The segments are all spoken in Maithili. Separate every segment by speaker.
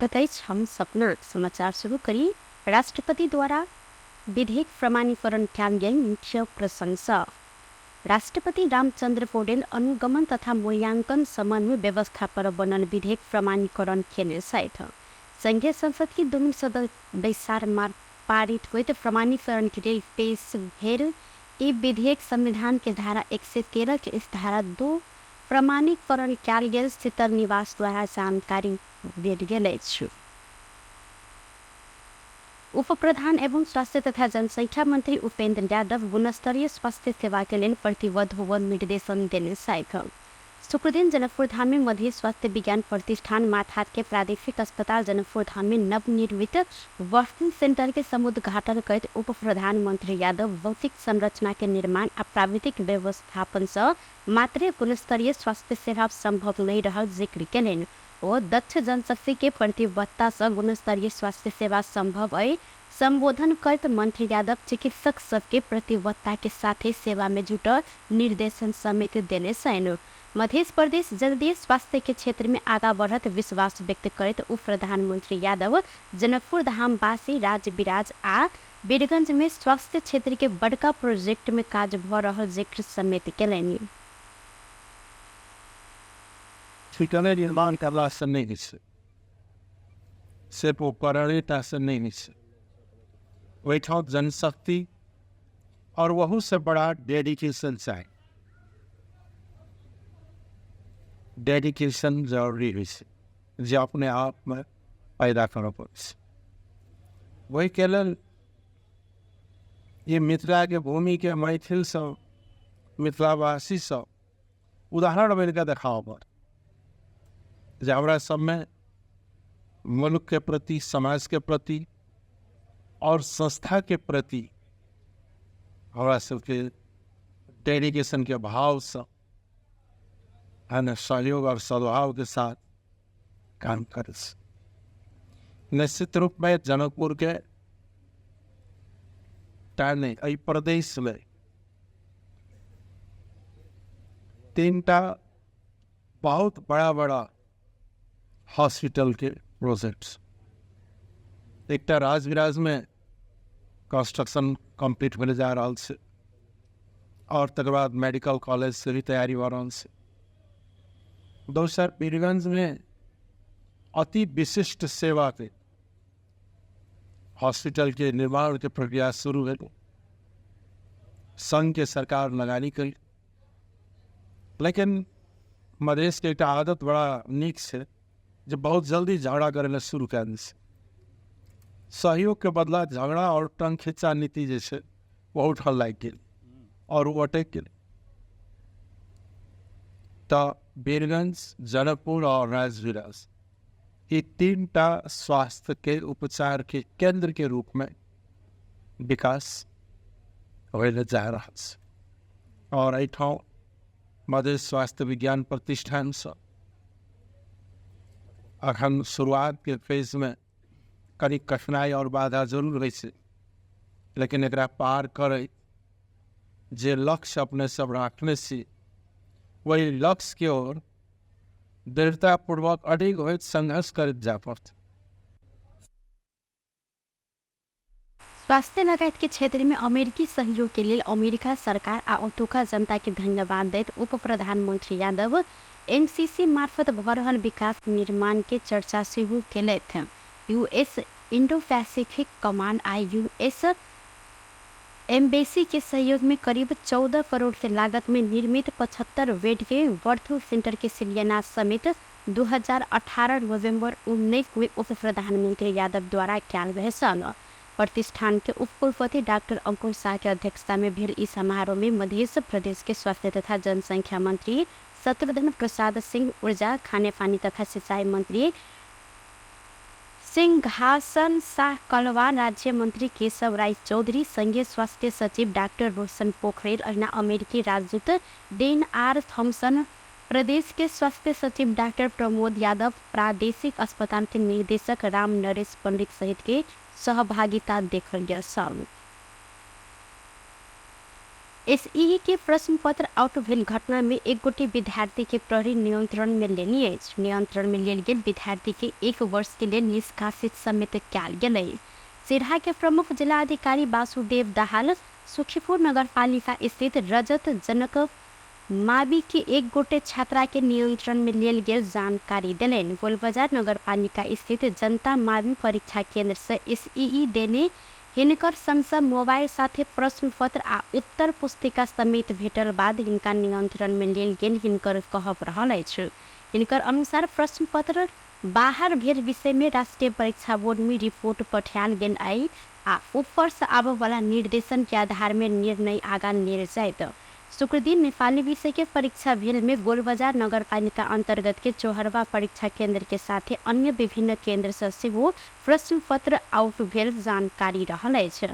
Speaker 1: स्वागत अछि। हम सपना समाचार शुरू करी। राष्ट्रपति द्वारा विधेयक प्रमाणीकरण कयल गेल मुख्य प्रसंग। राष्ट्रपति रामचंद्र पौडेल अनुगमन तथा मूल्यांकन समन्वय व्यवस्था पर बनल विधेयक प्रमाणीकरण केने छथि। संघीय संसद के दुनू सदन बैसार पारित होइत प्रमाणीकरण के लेल पेश भेल ई विधेयक संविधान के धारा 113 के धारा 2 प्रमाणीकरण कयल गेल शीतल निवास द्वारा जानकारी देल गेल अछि। उप प्रधान एवं स्वास्थ्य तथा जनसंख्या मंत्री उपेंद्र यादव गुणस्तरीय स्वास्थ्य सेवा के लेल प्रतिबद्ध होबय निर्देशन देने छथि। शुक्रदिन जनकपुरधाम में मध्य स्वास्थ्य विज्ञान प्रतिष्ठान माथात के प्रादेशिक अस्पताल जनकपुरधाम में नवनिर्मित वर्किंग सेंटर के समुद्घाटन करैत उप प्रधानमंत्री यादव भौतिक संरचना के निर्माण आ प्राविधिक व्यवस्थापन सँ मात्रे गुणस्तरीय स्वास्थ्य सेवा संभव नहि रहल जिक्र केलनि। ओ दक्ष जनशक्ति के प्रतिबद्धता सँ गुणस्तरीय स्वास्थ्य सेवा संभव अइ संबोधन करैत मंत्री यादव चिकित्सक सब के प्रतिबद्धता के साथे सेवा में जुटऽ निर्देशन समेत देने छनि। मध्य प्रदेश जल्दिये स्वास्थ्य के क्षेत्र में आगा बढ़त विश्वास व्यक्त करैत उप प्रधानमंत्री यादव जनकपुरधामवासी राजविराज आ वीरगंज में स्वास्थ्य क्षेत्र के बड़का प्रोजेक्ट में काज भ रहल जिक्र समेत केलनि।
Speaker 2: ठिकाने निर्माण करलासँ नहि होइ छै, सिर्फ उपकरणेटासँ नहि होइ छै। ओहिठाम जनशक्ति आओर ओहूसँ बड़ा डेडिकेशन चाही। डेडिकेशन जरूरी होइ छै जे अपने आपमे पैदा करऽ पड़ै छै। ओहिके लेल ई मिथिलाके भूमिके मैथिल सब, मिथिलावासी सब उदाहरण बनि कऽ देखाबऽ पड़त जे हमरा सबमे मुल्कके प्रति, समाजके प्रति आओर संस्थाके प्रति हमरा सबके डेडिकेशनके भावसँ है ने सहयोग आओर सद्भावके साथ काम करै छी। निश्चित रूपमे जनकपुरके टा नहि, एहि प्रदेशमे 3टा बहुत बड़ा बड़ा हॉस्पिटलके प्रोजेक्ट, एकटा राजविराजमे कंस्ट्रक्शन कम्प्लीट होने जा रहल छै और तकर बाद मेडिकल कॉलेज से भी तैयारी भऽ रहल छै। दोसर वीरगंजमे अति विशिष्ट सेवाके हॉस्पिटल के निर्माण के प्रक्रिया शुरू भेल। संघ के सरकार लगानी करी, लेकिन मधेश के एकटा आदत बड़ा नीक छै जे बहुत जल्दी झगड़ा करे ला शुरू कए दै छै। सहयोग के बदला झगड़ा और टंग खिच्चा नीति जे छै वो उठल लागि गेल और ओ अटकि गेल। तऽ वीरगंज, जनकपुर और राजविराज ई 3टा स्वास्थ्य के उपचार के केंद्र के रूप में विकास होय लए जा रहल छै। और एहिठाम मधेश स्वास्थ्य विज्ञान प्रतिष्ठानसँ अखन शुरुआत के फेज में कनि कठिनाई और बाधा जरूर होइ छै, लेकिन एकरा पार करैत जे लक्ष्य अपने सब राखने छी वही लक्ष्य के ओर दृढ़तापूर्वक अडिग होइत संघर्ष करैत जाय पड़त।
Speaker 1: स्वास्थ्य लगायत के क्षेत्र में अमेरिकी सहयोग के लेल अमेरिका सरकार आ ओतुका जनता के धन्यवाद दैत उप प्रधानमंत्री यादव एमसीसी मार्फत भ रहल विकास निर्माण के चर्चा सेहो केलथि। यूएस इंडो पैसिफिक कमांड आ यूएस एम्बेसी के सहयोग में करीब 14 करोड़ के लागत में निर्मित 75 बेड के बर्थ सेंटर के शिलान्यास समेत 2018 नवंबर 19 में उप प्रधानमंत्री यादव द्वारा कयल गेल छल। प्रतिष्ठान के उपकुलपति डॉक्टर अंकुर शाह के अध्यक्षता में भेल ई समारोह में मध्य प्रदेश के स्वास्थ्य तथा जनसंख्या मंत्री शत्रुघ्न प्रसाद सिंह, ऊर्जा, खानेपानी तथा सिंचाई मंत्री सिंहासन शाह कलवा, राज्य मंत्री केशव राय चौधरी, संघीय स्वास्थ्य सचिव डॉक्टर रोशन पोखरेल, अहिना अमेरिकी राजदूत डेन आर थॉम्सन, प्रदेश के स्वास्थ्य सचिव डॉक्टर प्रमोद यादव, प्रादेशिक अस्पताल के निर्देशक राम नरेश पंडित सहित के सहभागिता देखल गेल छल। एसईई के प्रश्न पत्र आउट भेल घटना में एक गोटे विद्यार्थी के प्रहरी नियंत्रण में लेने अछि। नियंत्रण में लेल गेल विद्यार्थी के 1 वर्ष के लेल निष्कासित समेत कयल गेलै। सिरहा के प्रमुख जिलाधिकारी वासुदेव दाहाल सुखीपुर नगरपालिका स्थित रजत जनक मावि के एक गोटे छात्रा के नियंत्रण में लेल गेल जानकारी देलनि। गोलबजार नगरपालिका स्थित जनता मावि परीक्षा केंद्र से एसईई देने हिनकर संग मोबाइल साथे प्रश्न पत्र आ उत्तर पुस्तिका समेत भेटल बाद हिनका नियंत्रण में लेल गेल हिनकर कहब रहल अछि। हिनकर अनुसार प्रश्न पत्र बाहर भेल विषय में राष्ट्रीय परीक्षा बोर्ड में रिपोर्ट पठायल गेल आई आ ऊपर से आबऽ वाला निर्देशन के आधार में निर्णय आगा लेल जायत। शुक्रदिन नेपाली विषय के परीक्षा भेल में गोलबजार नगरपालिका अंतर्गत के चौहरवा परीक्षा केंद्र के साथे अन्य विभिन्न केंद्र से सेहो प्रश्न पत्र आउट भेल जानकारी रहल अछि।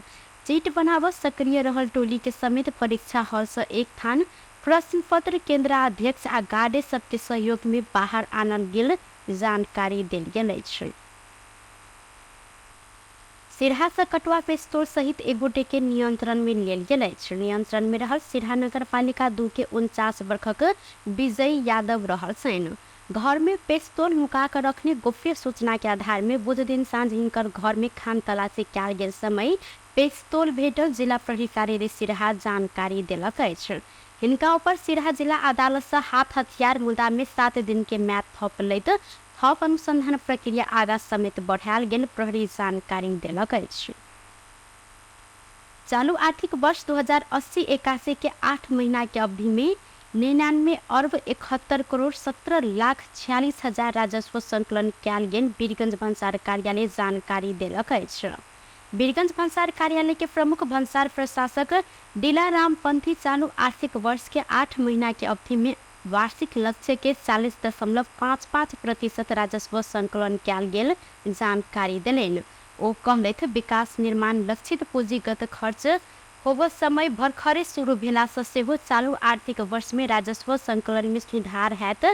Speaker 1: चिट बनाबऽ सक्रिय रहल टोली के समेत परीक्षा हॉल से एक थान प्रश्न पत्र केंद्राध्यक्ष आ गार्डे सबके सहयोग में बाहर आनल गेल जानकारी देल गेल अछि। सिरहा से कटुआ पिस्तौल सहित एक गोटे के नियंत्रण में लेल गेल अछि। नियंत्रण में रहल सिरहा नगरपालिका 2 के 49 वर्षक विजय यादव रहल छनि। घर में पिस्तौल नुका कर रखने गोप्य सूचना के आधार में बुध दिन साँझ हिनकर घर में खान तलाशी कयल गेल समय पिस्तौल भेटल जिला प्रहरी कार्यालय सिरहा जानकारी देलक अछि। हिनका ऊपर सिरहा जिला अदालत से हाथ हथियार मुद्दा में 7 दिन के म्याद थप लैत थप अनुसंधान प्रक्रिया आगा समेत बढ़ायल गेल प्रहरी जानकारी देलक अछि। चालू आर्थिक वर्ष 2080-81 के 8 महीना के अवधि में 99 अर्ब 71 करोड़ 17 लाख 46 हजार राजस्व संकलन कयल गेल वीरगंज भन्सार कार्यालय जानकारी देलक अछि। वीरगंज भन्सार कार्यालय के प्रमुख भन्सार प्रशासक दिलाराम पंथी चालू आर्थिक वर्ष के 8 महीना के अवधि में वार्षिक लक्ष्य के 40.55% राजस्व संकलन कयल गेल जानकारी देलनि। ओ कहलथि विकास निर्माण लक्षित पूंजीगत खर्च होब समय भर्खरे शुरू भेलासँ सेहो चालू आर्थिक वर्ष में राजस्व संकलन में सुधार हैत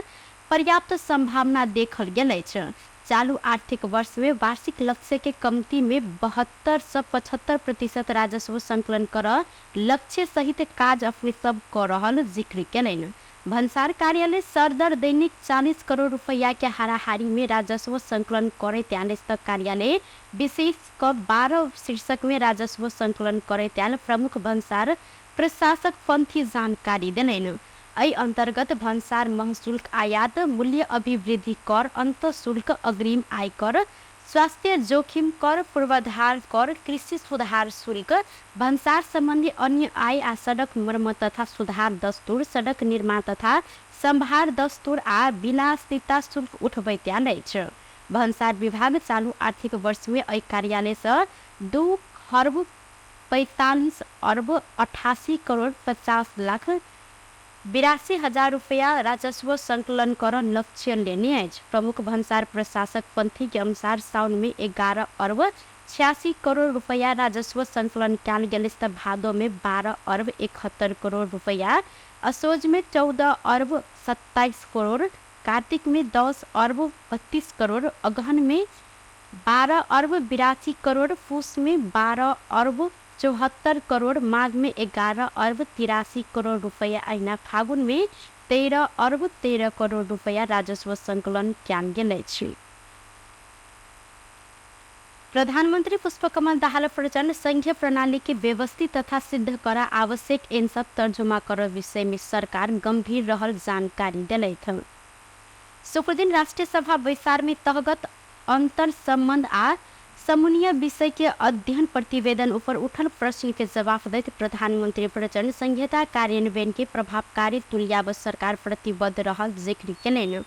Speaker 1: पर्याप्त संभावना देखल गेल अछि। चालू आर्थिक वर्ष में वार्षिक लक्ष्य के कमती में 72 से 75% राजस्व संकलन कर लक्ष्य सहित काज अपने सब कऽ रहल जिक्र केलनि। भन्सार कार्यालय सरदर दैनिक 40 करोड़ रुपैया के हाराहारी में राजस्व संकलन करैत आयल कार्यालय विशेष क 12 शीर्षक में राजस्व संकलन करैत आयल प्रमुख भन्सार प्रशासक पंथी जानकारी देलनि। एहि अंतर्गत भन्सार महशुल्क आयात, मूल्य अभिवृद्धि कर, अंत शुल्क, अग्रिम आयकर, स्वास्थ्य जोखिम कर, पूर्वाधार कर, कृषि सुधार शुल्क, भन्सार संबंधी अन्य आय आ सड़क मरम्मत तथा सुधार दस्तूर, सड़क निर्माण तथा संभार दस्तूर आ विलासिता शुल्क उठबैत आयल अछि। भन्सार विभाग चालू आर्थिक वर्ष में एहि कार्यालय से 2 खर्ब 45 अर्ब 88 करोड़ 50 लाख 82 हजार रुपया राजस्व संकलन कर लक्ष्य लेने अछि। प्रमुख भन्सार प्रशासक पंथी के अनुसार साउन में 11 अर्ब 86 करोड़ रुपया राजस्व संकलन कयल गेल त भादो में 12 अर्ब 71 करोड़ रुपया, असोज में 14 अर्ब 27 करोड़, कार्तिक में 10 अर्ब 32 करोड़, अगहन में 12 अर्ब 82 करोड़, पूस में 12 अर्ब 74 करोड़, माघ में 11 अर्ब 83 करोड़ रुपया अहिना फागुन में 13 अर्ब 13 करोड़ रुपया राजस्व संकलन कयल गेल अछि। प्रधानमन्त्री पुष्पकमल दाहाल प्रचण्ड संघीय प्रणाली के व्यवस्थित तथा सिद्ध करा आवश्यक ऐन सब तर्जुमा कर विषय में सरकार गंभीर रहल जानकारी देलथि। शुक्रदिन राष्ट्रीय सभा बैसार में तहगत अंतर संबंध आ समन्वय विषय के अध्ययन प्रतिवेदन ऊपर उठल प्रश्न के जवाब दैत प्रधानमंत्री प्रचण्ड संहिता कार्यान्वयन के प्रभावकारी तुल्याब सरकार प्रतिबद्ध रहल जिक्र केलनि।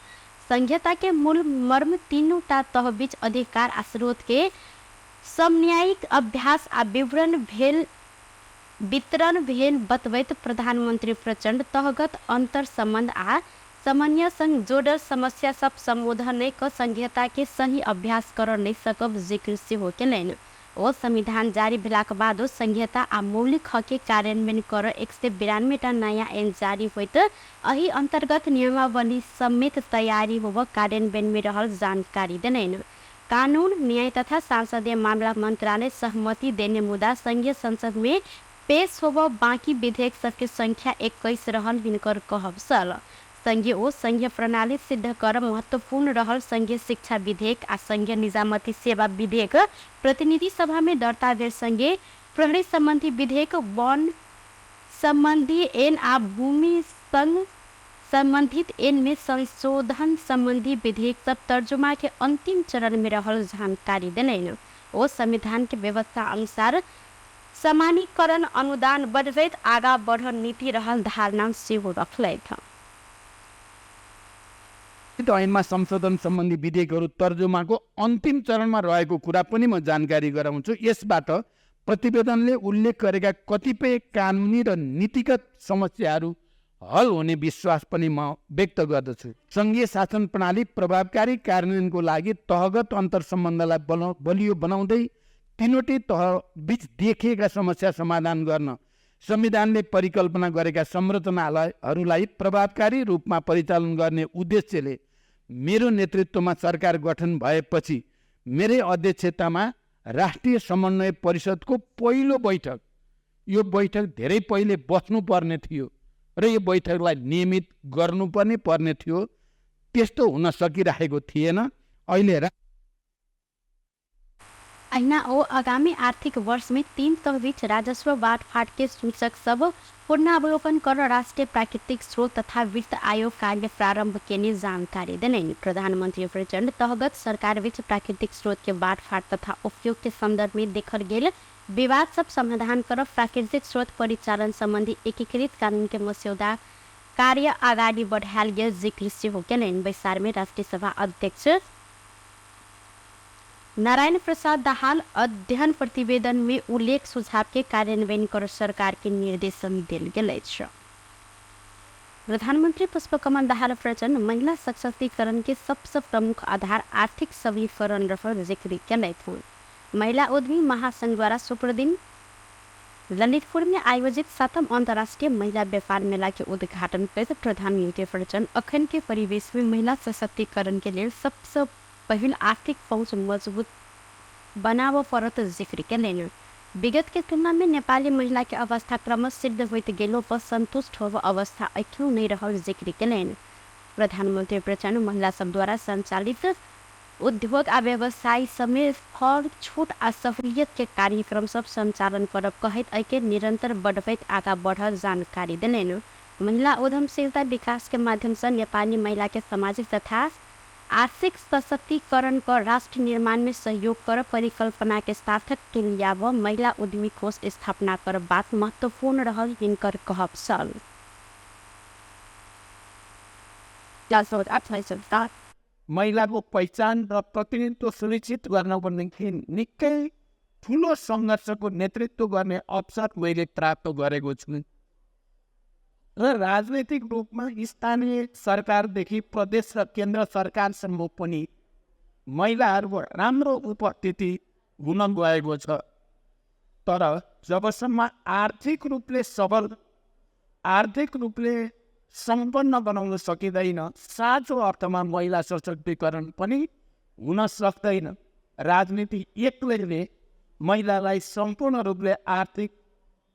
Speaker 1: संहिता के मूल मर्म तीनूटा तह बीच अधिकार आ स्रोत के समन्यायिक अभ्यास आ विवरण भेल वितरण भेल बतबैत प्रधानमंत्री प्रचण्ड तहगत अंतर संबंध आ समन्वय संग जोड़ल समस्या सब संबोधन नहि क संहिता के सही अभ्यास कर नहि सकब जिक्र सेहो केलनि। ओ संविधान जारी भेलाक बादो संहिता आ मौलिक हक के कार्यान्वयन कर 192 टा नयाँ ऐन जारी होइत एहि अंतर्गत नियमावली समेत तैयारी होब कार्यान्वयन में रहल जानकारी देलनि। कानून न्याय तथा संसदीय मामला मंत्रालय सहमति देने मुदा संघीय संसद में पेश होब बाँकी विधेयक सबके संख्या 21 रहल हिनकर कहब छल। संघीय ओ संघीय प्रणाली सिद्ध कर महत्वपूर्ण रहल संघीय शिक्षा विधेयक आ संघीय निजामती सेवा विधेयक प्रतिनिधि सभा में दर्ता भेल संगे प्रहरी सम्बन्धी विधेयक, वन सम्बन्धी एन आ भूमि संग सम्बन्धित एन में संशोधन सम्बन्धी विधेयक सब तर्जुमा के अंतिम चरण में रहल जानकारी देलनि। ओ संविधान के व्यवस्था अनुसार समानीकरण अनुदान बढ़बैत आगा बढ़ल नीति रहल धारणा सेहो रखलथि।
Speaker 3: ऐनमा संशोधन सम्बन्धी विधेयकहरू तर्जुमाको अन्तिम चरणमा रहेको कुरा पनि म जानकारी गराउँछु। यसबाट प्रतिवेदनले उल्लेख गरेका कतिपय कानुनी र नीतिगत समस्याहरू हल हुने विश्वास पनि म व्यक्त गर्दछु। सङ्घीय शासन प्रणाली प्रभावकारी कार्यान्वयनको लागि तहगत अन्तर सम्बन्धलाई बलियो बनाउँदै तिनवटै तह बीच देखिएका समस्या समाधान गर्न संविधानले परिकल्पना गरेका संरचनाहरूलाई प्रभावकारी रूपमा परिचालन गर्ने उद्देश्यले मेरो नेतृत्वमा सरकार गठन भएपछि मेरै अध्यक्षतामा राष्ट्रिय समन्वय परिषदको पहिलो बैठक, यो बैठक धेरै पहिले बस्नुपर्ने थियो र यो बैठकलाई नियमित गर्नुपर्ने पर्ने थियो, त्यस्तो हुन सकिरहेको थिएन। अहिले
Speaker 1: अहिना ओ आगामी आर्थिक वर्ष में 3 तह बीच राजस्व बाँटफाट के सूचक सब पूर्णावलोकन कर राष्ट्रिय प्राकृतिक स्रोत तथा वित्त आयोग कार्य प्रारंभ केने जानकारी देलनि। प्रधानमंत्री प्रचण्ड तहगत सरकार बीच प्राकृतिक स्रोत के बाँटफाट तथा उपयोग के संदर्भ में देखल गेल विवाद सब समाधान कर प्राकृतिक स्रोत परिचालन संबंधी एकीकृत कानून के मस्यौदा कार्य अगाडि बढ़ायल गेल जिक्र सेहो केलनि। बैसार में राष्ट्रिय सभा अध्यक्ष नारायण प्रसाद दाहाल अध्ययन प्रतिवेदन में उल्लेख सुझाव के कार्यान्वयन कर सरकार के निर्देशन देल गेल अछि। प्रधानमंत्री पुष्पकमल दाहाल प्रचण्ड महिला सशक्तिकरण के सबसे प्रमुख आधार आर्थिक सबलीकरण रहल जिक्र केलथि। महिला उद्यमी महासंघ द्वारा शुक्रदिन ललितपुर में आयोजित 7म अंतर्राष्ट्रीय महिला व्यापार मेला के उद्घाटन करैत प्रधानमंत्री प्रचण्ड अखन के परिवेश में महिला सशक्तिकरण के लेल सबसे पहिल आर्थिक पहुँच मजबूत बनाबऽ पड़त जिक्र केलनि। विगत के तुलना में नेपाली महिला के अवस्था क्रमशः सिद्ध होइत गेलो पर संतुष्ट होब अवस्था एखनो नहि रहल जिक्र केलनि। प्रधानमंत्री प्रचण्ड महिला सब द्वारा संचालित उद्योग आ व्यवसाय समेत कर छूट आ सहूलियत के कार्यक्रम सब संचालन करब कहैत एहिके निरंतर बढ़बैत आगा बढ़ल जानकारी देलनि। महिला उद्यमशीलता विकास के माध्यम से नेपाली महिला के सामाजिक तथा आर्थिक सशक्तिकरण कर राष्ट्र निर्माण में सहयोग कर परिकल्पना के सार्थक तुल्याब महिला उद्यमी कोष स्थापना कर बात महत्वपूर्ण रहल हिनकर कहब छल।
Speaker 2: महिलाको पहिचान र प्रतिनिधित्व सुनिश्चित गर्नको निम्ति निकै ठुलो सङ्घर्षको नेतृत्व गर्ने अवसर मैले प्राप्त गरेको छु र राजनैतिक रूपमा स्थानीय सरकारदेखि प्रदेश र केन्द्र सरकारसम्म पनि महिलाहरूको राम्रो उपस्थिति हुन गएको छ। तर जबसम्म आर्थिक रूपले सबल, आर्थिक रूपले सम्पन्न बनाउन सकिँदैन, साँचो अर्थमा महिला सशक्तिकरण पनि हुन सक्दैन। राजनीति एक्लैले महिलालाई सम्पूर्ण रूपले आर्थिक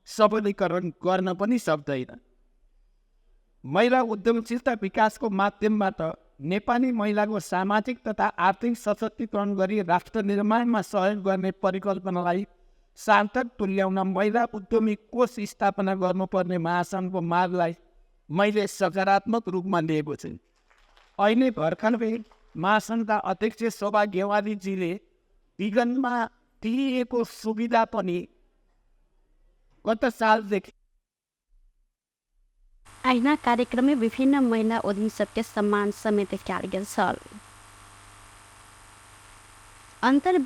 Speaker 2: सबलीकरण गर्न पनि सक्दैन। महिला उद्यमशीलता विकासको माध्यमबाट नेपाली महिलाको सामाजिक तथा आर्थिक सशक्तिकरण गरी राष्ट्र निर्माणमा सहयोग गर्ने परिकल्पनालाई सार्थक तुल्याउन महिला उद्यमी कोष स्थापना गर्नुपर्ने महासङ्घको मागलाई मैले सकारात्मक रूपमा लिएको छु। अहिले भर्खरै महासङ्घका अध्यक्ष शोभा गेवालीजीले विगतमा दिइएको सुविधा पनि गत सालदेखि
Speaker 1: अहिना कार्यक्रम में विभिन्न महिला उद्यमी सबके सम्मान समेत कयल गेल छल। अंतर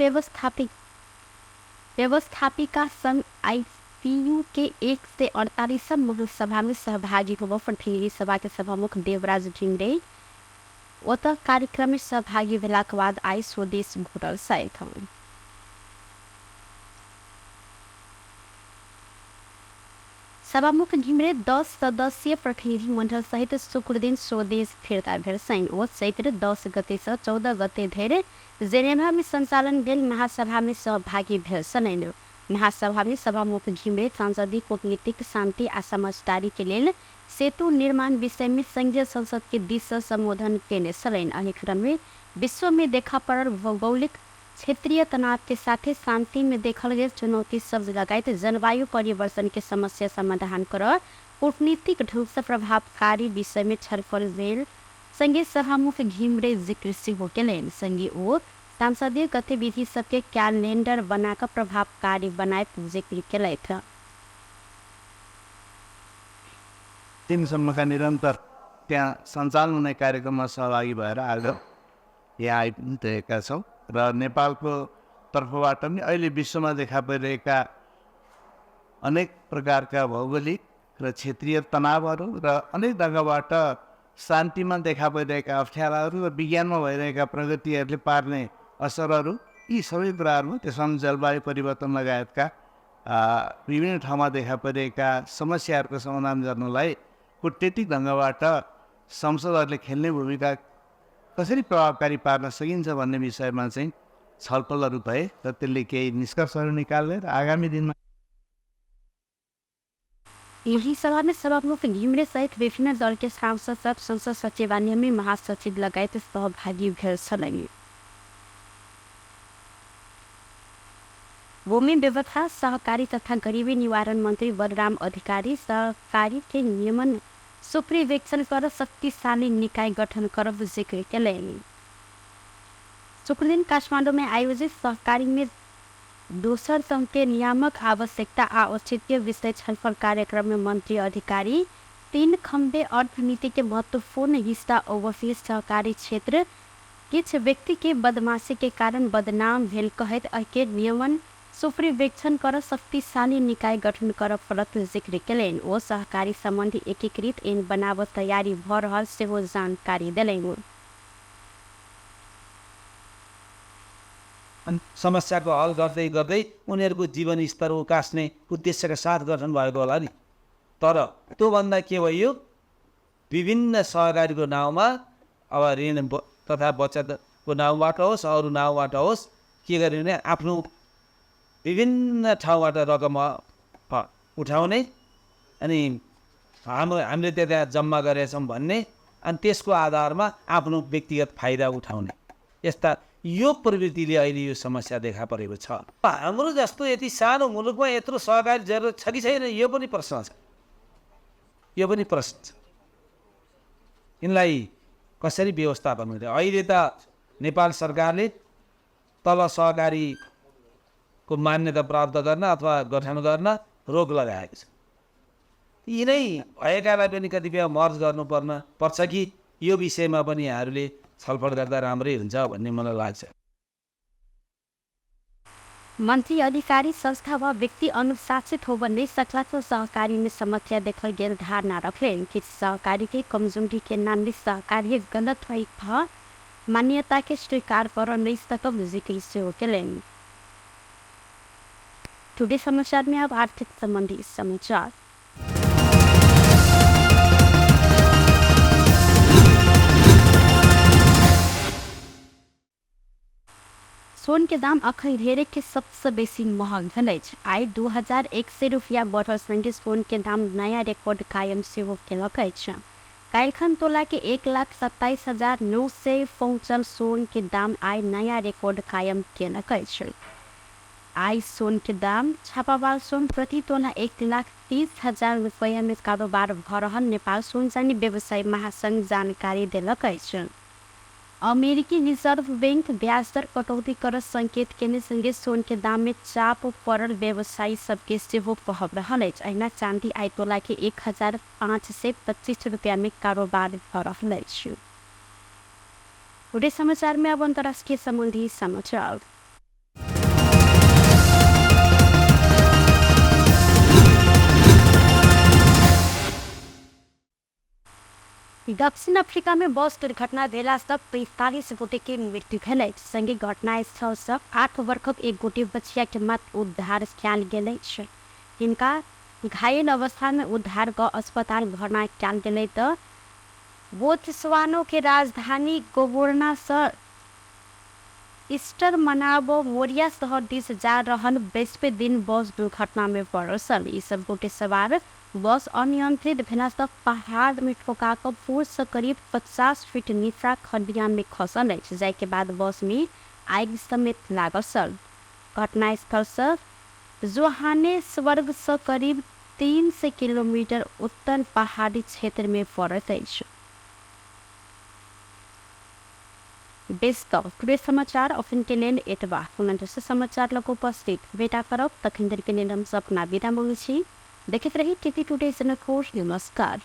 Speaker 1: व्यवस्थापिका संघ आईपीयू के 148वां महासभा में सहभागी होब प्रतिनिधि सभा के सभामुख देवराज घिमिरे ओतऽ कार्यक्रम में सहभागी भेलाक बाद आइ स्वदेश घुरल छथि। सभामुख घिमिरे 10 सदस्यीय प्रतिनिधि मण्डल सहित शुक्रदिन स्वदेश फिर्ता भेल छनि। ओ चैत्र 10 गते से 14 गते धरि जेनेवा में संचालन भेल महासभा में सहभागी भेल छलनि। महासभा में सभामुख घिमिरे संसदीय कूटनीतिक शांति आ समझदारी के लेल सेतु निर्माण विषय में संघीय संसद के दिस से संबोधन केने छलनि। एहि क्रम में विश्व में देखा पड़ल भौगोलिक क्षेत्रीय तनाव के साथे शांति में देखल गेल चुनौती सब लगायत जलवायु परिवर्तन के समस्या समाधान कर कूटनीतिक ढंग से प्रभावकारी विषय में छलफल भेल संगे सभामुख घिमिरे जिक्र सेहो केलनि। संगे ओ संसदीय गतिविधि सबके कैलेंडर बनाकर प्रभावकारी बनाए जिक्र केलथि।
Speaker 4: दिनसम्मका निरन्तर त्यहाँ सञ्चालन हुने कार्यक्रममा सहभागी भएर आज यहाँ आइपुगेका छौँ र नेपालको तर्फबाट पनि अहिले विश्वमा देखा परिरहेका अनेक प्रकारका भौगोलिक र क्षेत्रीय तनावहरू र अनेक ढङ्गबाट शान्तिमा देखा परिरहेका अप्ठ्याराहरू र विज्ञानमा भइरहेका प्रगतिहरूले पार्ने असरहरू, यी सबै कुराहरूमा त्यसमा जलवायु परिवर्तन लगायतका विभिन्न ठाउँमा देखा परिरहेका समस्याहरूको समाधान गर्नलाई कूटनीतिक ढङ्गबाट संसदहरूले खेल्ने भूमिका कसरी प्रभावकारी पार्न सकिन्छ भन्ने विषयमा चाहिँ छलफलहरू भए र त्यसले केही निष्कर्षहरू निकाल्ने र आगामी दिनमा
Speaker 1: यही सभा में सभामुख घिमिरे सहित विभिन्न दल के सांसद सब संसद सचिवालय में महासचिव लगायत सहभागी भेल छलनि। भूमि व्यवस्था सहकारी तथा गरीबी निवारण मंत्री बलराम अधिकारी सहकारी के नियमन सुप्रिवेक्षण कर शक्तिशाली निकाय गठन करब जिक्र केलनि। शुक्रदिन काठमाडौँ में आयोजित सहकारी में दोसर संघ के नियामक आवश्यकता आ औचित्य विषय छलफल कार्यक्रम में मंत्री अधिकारी 3 खम्बे अर्थनीति के महत्वपूर्ण हिस्सा ओवरसीज सहकारी क्षेत्र किछ व्यक्ति के बदमाशी के कारण बदनाम भेल कहैत एहिके नियमन सुप्रिवेक्षण कर शक्तिशाली निकाय गठन कर पड़त जिक्र केलनि। ओ सहकारी सम्बन्धी एकीकृत ऐन बनाबऽ तैयारी भऽ रहल सेहो जानकारी देलनि।
Speaker 5: अनि समस्याको हल गर्दै गर्दै उनीहरूको जीवनस्तर उकास्ने उद्देश्यका साथ गठन भएको होला नि। तर त्योभन्दा के भयो, विभिन्न सहकारीको नाउँमा अब ऋण तथा बचतको नाउँबाट होस् अरू नाउँबाट होस् के गर्यो भने आफ्नो विभिन्न ठाउँबाट रकम उठाउने अनि हामीले त्यहाँ जम्मा गरेछौँ भन्ने अनि त्यसको आधारमा आफ्नो व्यक्तिगत फाइदा उठाउने, यस्ता यो प्रवृत्तिले अहिले यो समस्या देखा परेको छ। हाम्रो जस्तो यति सानो मुलुकमा यत्रो सहकारी जरुरत छ कि छैन, यो पनि प्रश्न छ, यो पनि प्रश्न छ। यिनलाई कसरी व्यवस्थापन गर्ने? अहिले त नेपाल सरकारले तल सहकारीको मान्यता प्राप्त गर्न अथवा गठन गर्न रोक लगाएको छ। यिनै भएकालाई पनि कतिपय मर्ज गर्नुपर्न पर्छ कि यो विषयमा पनि यहाँहरूले छलफल गर्दा राम्रै हुन्छ भन्ने मलाई लाग्छ।
Speaker 1: मन्त्री अधिकारी संस्था वा व्यक्ति अनुशासित हो भन्ने सकलाको सहकारी में समस्या देखल गेल धारणा रखले। किछ सहकारी के कमजोरी के नामले सहकारी गलत भई मान्यता के स्वीकार कर नहीं सकब जिक्र सेहो केलनि। टुडे समाचार में अब आर्थिक संबंधी समाचार। सोन के दाम अखन धेरै के सबसे बेसी महग भेल अछि। आइ 2100 रुपया बढ़ल संगे सोन के दाम नया रिकॉर्ड कायम सेहो केलक अछि। काल्हिखन तोला के 1,27,900 पहुँचल सोन के दाम आइ नया रिकॉर्ड कायम केलक अछि। आइ सोन के दाम छापावाल सोन प्रति तोला 1,30,000 रुपया में कारोबार भऽ रहल नेपाल सोन चानी व्यवसायी महासंघ जानकारी देलक अछि। अमेरिकी रिजर्व बैंक ब्याज दर कटौती कर संकेत केने संगे सोन के दाम में चाप पड़ल व्यवसायी सबके सेहो कहब रहल अछि। अहिना चांदी आइ तोला के 1,525 रुपया में कारोबार भऽ रहल अछि। समाचार में अब अंतर्राष्ट्रीय संबंधी समाचार। दक्षिण अफ्रीका में बस दुर्घटना भेला सँ 45 गोटे के मृत्यु भेल अछि। संगे घटनास्थल सँ 8 वर्षक एक गोटे बचिया के मात्र उद्धार कयल गेल अछि। हिनका घायल अवस्था में उद्धार कऽ अस्पताल भर्ना कयल गेलै तऽ बोत्सवानो के राजधानी गोबोर्ना सँ ईस्टर मनाब मोरिया शहर दिस जा रहल बृहस्पति दिन बस दुर्घटना में पड़ल छल। ई सब गोटे सवार बस अनियंत्रित भेला सँ पहाड़ में ठोका कऽ पुल सँ करीब 50 फीट नीचा खड्डिया में खसल अछि, जाहि के बाद बस में आगि समेत लागल छल। घटनास्थल सँ जोहानेसबर्ग सँ करीब 300 किलोमीटर उत्तर पहाड़ी क्षेत्र में पड़ैत अछि। बेस तऽ टुडे समाचार अखन के लेल एतबा। पुनः दोसर समाचार लऽ कऽ उपस्थित भेटा करब, तखन धरि के लेल हम सब अपना विदा मांगै छी। देखैत रही टीवी टुडे जनकपुर। नमस्कार।